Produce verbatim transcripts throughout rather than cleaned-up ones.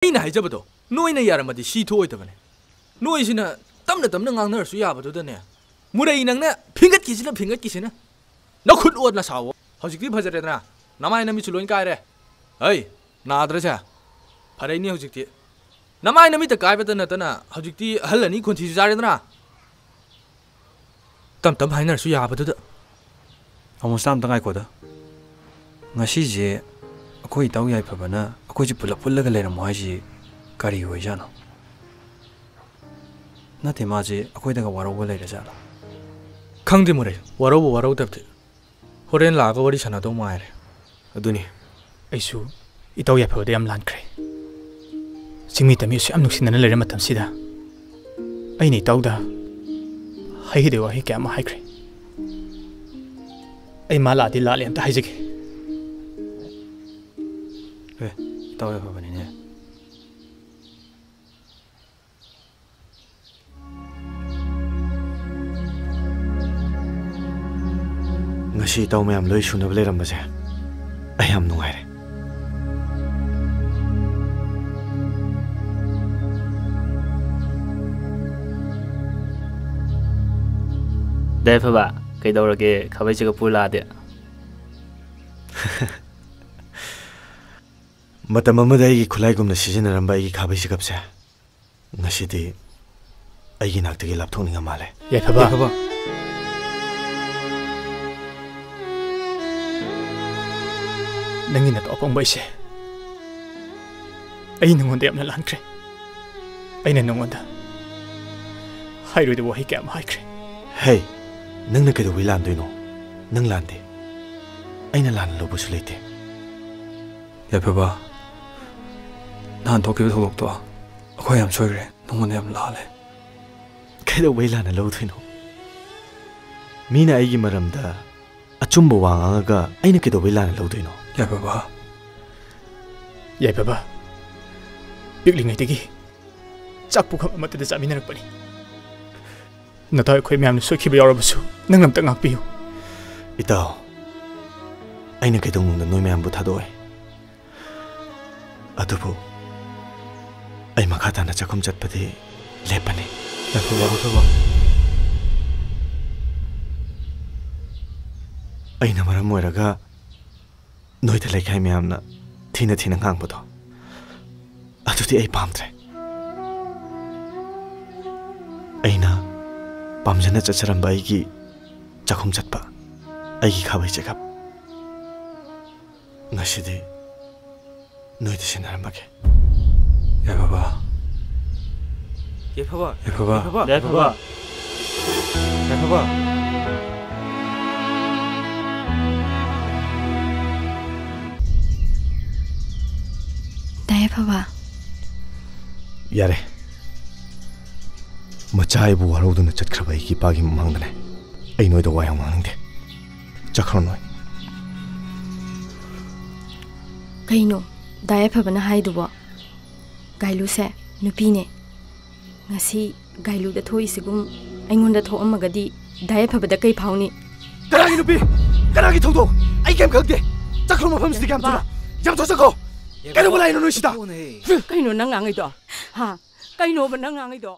ꯑꯩꯅ ꯍꯥꯏꯖꯕꯗꯣ ꯅꯣꯏꯅ ꯌꯥꯔꯝꯃꯗꯤ ꯁꯤ ꯊꯣꯛꯑꯣꯏꯗꯕꯅꯦ꯫ ꯅꯣꯏꯁꯤꯅ ꯇꯞꯅ ꯇꯞꯅ ꯉꯥꯡꯅꯔꯁꯨ ꯌꯥꯕꯗꯨꯗꯅꯦ, ꯃꯨꯔꯩ ꯅꯪꯅ ꯐꯤꯡꯒꯠꯈꯤꯁꯤꯅ ꯐꯤꯡꯒꯠꯈꯤꯁꯤꯅ꯫ ꯅꯈꯨꯠ ꯑꯣꯠꯅ ꯁꯥꯎꯋꯣ꯫ ꯍꯧꯖꯤꯛꯇꯤ ꯐꯖꯔꯦꯗꯅ, ꯅꯃꯥꯏ ꯅꯃꯤꯠꯁꯨ ꯂꯣꯏ ꯀꯥꯏꯔꯦ꯫ ꯍꯩ, ꯅꯥꯗ꯭ꯔꯁꯦ? ꯐꯔꯦꯅꯤ ꯍꯧꯖꯤꯛꯇꯤ꯫ ꯅꯃꯥꯏ ꯅꯃꯤꯠꯇ ꯀꯥꯏꯕꯇ ꯅꯠꯇꯅ ꯍꯧꯖꯤꯛꯇꯤ ꯑꯍꯜ ꯑꯅꯤ ꯈꯣꯟꯊꯤꯁꯨ ꯆꯥꯔꯦꯗꯅ꯫ ꯇꯞ ꯇꯞ ꯍꯥꯏꯅꯔꯁꯨ ꯌꯥꯕꯗꯨꯗ꯫ ꯑꯃꯨꯁꯇꯥ, ꯑꯝꯇ ꯉꯥꯏꯈꯣꯗ꯫ ꯉꯁꯤꯁꯦ ꯑꯩꯈꯣꯏ ꯏꯇꯥꯎ ꯌꯥꯏꯐꯕꯅ ꯑꯩꯈꯣꯏꯁꯦ ꯄꯨꯂꯞ ꯄꯨꯜꯂꯒ ꯂꯩꯔꯝꯃꯣ ꯍꯥꯏꯁꯤ ꯀꯔꯤ ꯑꯣꯏꯖꯥꯠꯅꯣ? ꯅꯠꯇꯦ, ꯃꯥꯁꯦ ꯑꯩꯈꯣꯏꯗꯒ ꯋꯥꯔꯧꯕ ꯂꯩꯔꯖꯥꯠꯂꯣ? ꯈꯪꯗꯦ ꯃꯨꯔꯩ, ꯋꯥꯔꯧꯕ ꯋꯥꯔꯧꯗꯕꯗꯤ꯫ ꯍꯣꯔꯦꯟ ꯂꯥꯛꯑꯒ ꯋꯥꯔꯤ ꯁꯥꯟꯅꯗꯧ ꯃꯉꯥꯏꯔꯦ꯫ ꯑꯗꯨꯅꯤ꯫ ꯑꯩꯁꯨ ꯏꯇꯥꯎ ꯌꯥꯏꯐꯕꯗ ꯌꯥꯝ ꯂꯥꯟꯈ꯭ꯔꯦ꯫ ꯆꯤꯡꯃꯤ ꯇꯝꯃꯤ ꯑꯁꯨꯛ ꯌꯥꯝ ꯅꯨꯡꯁꯤꯅꯅ ꯂꯩꯔ ꯃꯇꯝꯁꯤꯗ ꯑꯩꯅ ꯏꯇꯥꯎꯗ ꯍꯩꯍꯩꯗꯕ ꯋꯥꯍꯩ ꯀꯌꯥ ꯑꯃ ꯍꯥꯏꯈ꯭ꯔꯦ꯫ ꯑꯩ ꯃꯥ ꯂꯥꯛꯑꯗꯤ ꯂꯥꯜꯂꯦ ꯑꯝꯇ ꯍꯥꯏꯖꯒꯦ꯫ ꯑꯦ, ꯏꯇꯥꯎ ꯌꯥꯏꯐꯕꯅꯤꯅꯦ꯫ ꯉꯁꯤ ꯏꯇꯥꯎ ꯃꯌꯥꯝ ꯂꯣꯏ ꯁꯨꯅꯕ ꯂꯩꯔꯝꯕꯁꯦ ꯑꯩ ꯌꯥꯝ ꯅꯨꯡꯉꯥꯏꯔꯦ꯫ ꯌꯥꯏꯐꯕ, ꯀꯩꯗꯧꯔꯒꯦ? ꯈꯥꯕꯩ ꯆꯤꯒꯞ ꯄꯨꯔ ꯂꯥꯛꯑꯗꯤ꯫ ꯃꯇꯝ ꯑꯃꯗ ꯑꯩꯒꯤ ꯈꯨꯠꯂꯥꯏꯒꯨꯝꯅ ꯁꯤꯖꯤꯟꯅꯔꯝꯕ ꯑꯩꯒꯤ ꯈꯥꯕꯩ ꯆꯤꯒꯞꯁꯦ ꯉꯁꯤꯗꯤ ꯑꯩꯒꯤ ꯅꯥꯛꯇꯒꯤ ꯂꯥꯞꯊꯣꯛꯅꯤꯡꯉ ꯃꯥꯜꯂꯦ꯫ ꯌꯥꯏꯐꯕ꯫ ꯌꯥꯏꯐꯕ꯫ ꯅꯪꯒꯤ ꯅꯇꯧ ꯑꯄꯪꯕ ꯑꯩꯁꯦ, ꯑꯩ ꯅꯉꯣꯟꯗ ꯌꯥꯝꯅ ꯂꯥꯟꯈ꯭ꯔꯦ꯫ ꯑꯩꯅ ꯅꯉꯣꯟꯗ ꯍꯥꯏꯔꯣꯏꯗꯕ ꯋꯥꯍꯩ ꯀꯌꯥ ꯑꯃ ꯍꯥꯏꯈ꯭ꯔꯦ꯫ ꯍꯦ, ꯅꯪꯅ ꯀꯩꯗꯧꯕꯩ ꯂꯥꯟꯗꯣꯏꯅꯣ? ꯅꯪ ꯂꯥꯟꯗꯦ꯫ ꯑꯩꯅ ꯂꯥꯟꯅ ꯂꯧꯕꯁꯨ ꯂꯩꯇꯦ꯫ ꯌꯥꯏꯐꯕ, ꯅꯍꯥꯟ ꯊꯣꯛꯈꯤꯕ ꯊꯧꯗꯣꯛꯇꯣ ꯑꯩꯈꯣꯏ ꯌꯥꯝ ꯁꯣꯏꯈ꯭ꯔꯦ, ꯅꯉꯣꯟꯗ ꯌꯥꯝ ꯂꯥꯜꯂꯦ꯫ ꯀꯩꯗꯧꯕꯩ ꯂꯥꯟꯅ ꯂꯧꯗꯣꯏꯅꯣ? ꯃꯤꯅ ꯑꯩꯒꯤ ꯃꯔꯝꯗ ꯑꯆꯨꯝꯕ ꯋꯥ ꯉꯥꯡꯉꯒ ꯑꯩꯅ ꯀꯩꯗꯧꯕꯩ ꯂꯥꯟꯅ ꯂꯧꯗꯣꯏꯅꯣ? ꯌꯥꯏꯐꯕ꯫ ꯌꯥꯏꯐꯕ, ꯄꯤꯛꯂꯤꯉꯩꯗꯒꯤ ꯆꯥꯛ ꯄꯨꯈꯝ ꯑꯃꯠꯇꯗ ꯆꯥꯃꯤꯟꯅꯔꯛꯄꯅꯤ꯫ ꯅꯇꯥꯎ ꯑꯩꯈꯣꯏ ꯃꯌꯥꯝꯅ ꯁꯣꯏꯈꯤꯕ ꯌꯥꯎꯔꯕꯁꯨ ꯅꯪ ꯑꯝꯇ ꯉꯥꯛꯄꯤꯌꯨ꯫ ꯏꯇꯥꯎ, ꯑꯩꯅ ꯀꯩꯗꯧꯅꯨꯡꯗ ꯅꯣꯏ ꯃꯌꯥꯝꯕꯨ ꯊꯥꯗꯣꯛꯑꯣꯏ꯫ ꯑꯗꯨꯕꯨ ꯑꯩ ꯃꯈꯥ ꯇꯥꯅ ꯆꯥꯛꯈꯨꯝ ꯆꯠꯄꯗꯤ ꯂꯦꯞꯄꯅꯤ꯫ ꯌꯥꯏꯐꯕ, ꯌꯥꯏꯐꯕ꯫ ꯑꯩꯅ ꯃꯔꯝ ꯑꯣꯏꯔꯒ ꯅꯣꯏꯗ ꯂꯩꯀꯥꯏ ꯃꯌꯥꯝꯅ ꯊꯤꯅ ꯊꯤꯅ ꯉꯥꯡꯕꯗꯣ, ꯑꯗꯨꯗꯤ ꯑꯩ ꯄꯥꯝꯗ꯭ꯔꯦ꯫ ꯑꯩꯅ ꯄꯥꯝꯖꯅ ꯆꯠꯆꯔꯝꯕ ꯑꯩꯒꯤ ꯆꯥꯛꯈꯨꯝ ꯆꯠꯄ, ꯑꯩꯒꯤ ꯈꯥꯕꯩ ꯆꯦꯒꯞ, ꯉꯁꯤꯗꯤ ꯅꯣꯏꯗ ꯁꯤꯟꯅꯔꯝꯃꯒꯦ꯫ ꯌꯥꯏꯐꯕ꯫ ꯌꯥꯏꯐꯕ꯫ ꯌꯥꯏꯐꯕ꯫ ꯌꯥꯏꯐꯕ꯫ ꯌꯥꯏꯐꯕ꯫ ꯌꯥꯏꯐꯕ꯫ ꯗꯥ ꯌꯥꯏꯐꯕ꯫ ꯌꯥꯔꯦ꯫ ꯃꯆꯥ ꯑꯩꯕꯨ ꯋꯥꯔꯧꯗꯨꯅ ꯆꯠꯈ꯭ꯔꯕ ꯑꯩꯒꯤ ꯏꯄꯥꯒꯤ ꯃꯃꯥꯡꯗꯅꯦ ꯑꯩ ꯅꯣꯏꯗ ꯋꯥ ꯌꯥꯝ ꯉꯥꯡꯅꯤꯡꯗꯦ꯫ ꯆꯠꯈ꯭ꯔꯣ ꯅꯣꯏ꯫ ꯀꯩꯅꯣ ꯗꯥ ꯌꯥꯏꯐꯕꯅ ꯍꯥꯏꯗꯨꯕꯣ? ꯒꯥꯏꯂꯨꯁꯦ ꯅꯨꯄꯤꯅꯦ꯫ ꯉꯁꯤ ꯒꯥꯏꯂꯨꯗ ꯊꯣꯛꯏꯁꯤꯒꯨꯝ ꯑꯩꯉꯣꯟꯗ ꯊꯣꯛꯑꯝꯃꯒꯗꯤ ꯗꯥ ꯌꯥꯏꯐꯕꯗ ꯀꯩ ꯐꯥꯎꯅꯤ? ꯀꯅꯥꯒꯤ ꯅꯨꯄꯤ? ꯀꯅꯥꯒꯤ ꯊꯧꯗꯣꯛ? ꯑꯩ ꯀꯩꯝ ꯈꯪꯗꯦ꯫ ꯆꯠꯈ꯭ꯔꯣ ꯃꯐꯝꯁꯤꯗꯒꯤ ꯌꯥꯝ ꯊꯨꯅ꯫ ꯌꯥꯝ ꯊꯨꯅ ꯆꯠꯈ꯭ꯔꯣ꯫ ꯀꯩꯗꯧꯕ ꯂꯥꯛꯏꯅꯣ ꯅꯣꯏ ꯁꯤꯗ? ꯀꯩꯅꯣ ꯅꯪ ꯉꯥꯡꯉꯤꯗꯣ? ꯍꯥ? ꯀꯩꯅꯣꯕ ꯅꯪ ꯉꯥꯡꯉꯤꯗꯣ?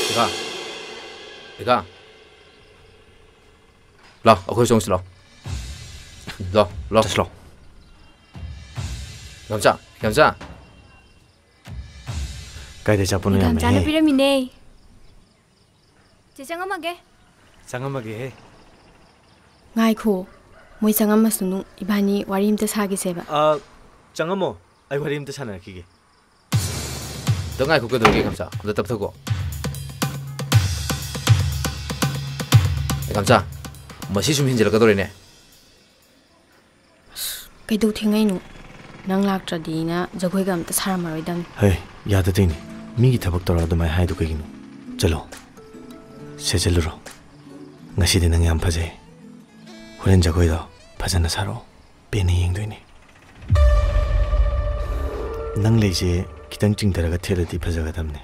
ꯏꯀꯥ, ꯏꯀꯥ, ꯂꯥꯎ, ꯑꯩꯈꯣꯏ ꯆꯪꯁꯤ ꯂꯥꯎ꯫ ꯂꯥꯎ, ꯂꯥꯎ꯫ ꯆꯠꯁꯤ ꯂꯥꯎ꯫ ꯏꯀꯥꯝꯆꯥ, ꯏꯀꯥꯝꯆꯥ꯫ ꯀꯥꯏꯗ ꯆꯠꯄꯅꯣ ꯌꯥꯝ ꯏꯀꯥꯝꯆꯥꯅ ꯍꯦ? ꯄꯤꯔꯝꯃꯤꯅꯦ꯫ ꯆꯦ, ꯆꯪꯉꯝꯃꯒꯦ꯫ ꯆꯪꯉꯝꯃꯒꯦꯍꯦ꯫ ꯉꯥꯏꯈꯣ, ꯃꯣꯏ ꯆꯪꯉꯝꯃꯁꯅꯨ, ꯏꯕꯥꯅꯤ ꯋꯥꯔꯤ ꯑꯝꯇ ꯁꯥꯒꯦꯁꯦꯕ꯫ ꯑ, ꯆꯪꯉꯝꯃꯣ, ꯑꯩ ꯋꯥꯔꯤ ꯑꯝꯇ ꯁꯥꯟꯅꯔꯛꯈꯤꯒꯦ꯫ ꯑꯝꯇ ꯉꯥꯏꯈꯣ, ꯀꯩꯗꯧꯔꯒꯦ ꯏꯀꯥꯝꯆꯥ? ꯑꯝꯇ ꯇꯞꯊꯈꯣ꯫ ꯏꯀꯥꯝꯆꯥ, ꯃꯁꯤ ꯁꯨꯝ ꯍꯦꯟꯖꯤꯜꯂꯛꯀꯗꯧꯔꯦꯅꯦ꯫ ꯑꯁ, ꯀꯩꯗꯧ ꯊꯦꯡꯉꯛꯏꯅꯣ? ꯅꯪ ꯂꯥꯛꯇ꯭ꯔꯗꯤꯅ ꯖꯒꯣꯏꯒ ꯑꯝꯇ ꯁꯥꯔꯝꯃꯔꯣꯏꯗꯝꯅꯤ꯫ ꯍꯦ, ꯌꯥꯗꯗꯣꯏꯅꯤ꯫ ꯃꯤꯒꯤ ꯊꯕꯛ ꯇꯧꯔ ꯑꯗꯨꯃꯥꯏꯅ ꯍꯥꯏꯗꯣ ꯀꯩꯒꯤꯅꯣ? ꯆꯠꯂꯣ, ꯁꯦꯠꯆꯜꯂꯨꯔꯣ꯫ ꯉꯁꯤꯗꯤ ꯅꯪ ꯌꯥꯝ ꯐꯖꯩ꯫ ꯍꯣꯔꯦꯟ ꯖꯒꯣꯏꯗꯣ ꯐꯖꯅ ꯁꯥꯔꯛꯑꯣ, ꯄꯦꯟꯅ ꯌꯦꯡꯗꯣꯏꯅꯤ꯫ ꯅꯪ ꯂꯩꯁꯦ ꯈꯤꯇꯪ ꯆꯤꯡꯊꯔꯒ ꯊꯦꯠꯂꯗꯤ ꯐꯖꯒꯗꯕꯅꯦ꯫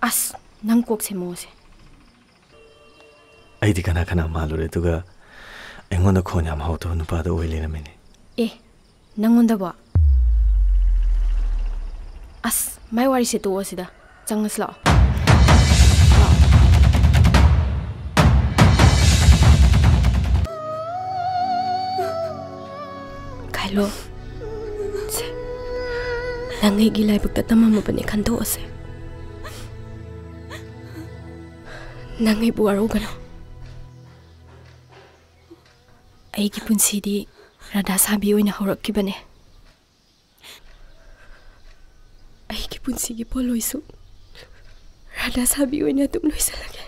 ꯑꯁ, ꯅꯪ ꯀꯣꯛꯁꯦ ꯃꯣꯁꯦ꯫ ꯑꯩꯗꯤ ꯀꯅꯥ ꯀꯅꯥ ꯃꯥꯜꯂꯨꯔꯦ, ꯑꯗꯨꯒ ꯑꯩꯉꯣꯟꯗ ꯈꯣꯟ ꯌꯥꯝ ꯍꯥꯎꯇꯕ ꯅꯨꯄꯥꯗꯣ ꯑꯣꯏ ꯂꯩꯔꯝꯃꯤꯅꯦ꯫ ꯑꯦ, ꯅꯪꯉꯣꯟꯗꯕꯣ? ꯑꯁ, ꯃꯥꯏ ꯋꯥꯔꯤꯁꯦ ꯇꯣꯛꯑꯣ ꯁꯤꯗ꯫ ꯆꯪꯉꯁꯤ ꯂꯥꯛꯑꯣ꯫ ꯂꯥꯛꯑꯣ꯫ ꯀꯥꯏꯂꯣ, ꯁꯦ, ꯅꯪ ꯑꯩꯒꯤ ꯂꯥꯏꯕꯛꯇ ꯇꯝꯃꯝꯃꯕꯅꯦ ꯈꯟꯗꯣꯛꯑꯁꯦ꯫ ꯅꯪ ꯑꯩꯕꯨ ꯋꯥꯔꯧꯒꯅꯨ꯫ ꯑꯩꯒꯤ ꯄꯨꯟꯁꯤꯗꯤ ꯔꯥꯙꯥ ꯁꯥꯕꯤ ꯑꯣꯏꯅ ꯍꯧꯔꯛꯈꯤꯕꯅꯦ꯫ ꯑꯩꯒꯤ ꯄꯨꯟꯁꯤꯒꯤ ꯄꯣꯠꯂꯣꯏꯁꯨ ꯔꯥꯙꯥ ꯁꯥꯕꯤ ꯑꯣꯏꯅ ꯑꯗꯨꯝ ꯂꯣꯏꯁꯤꯜꯂꯒꯦ꯫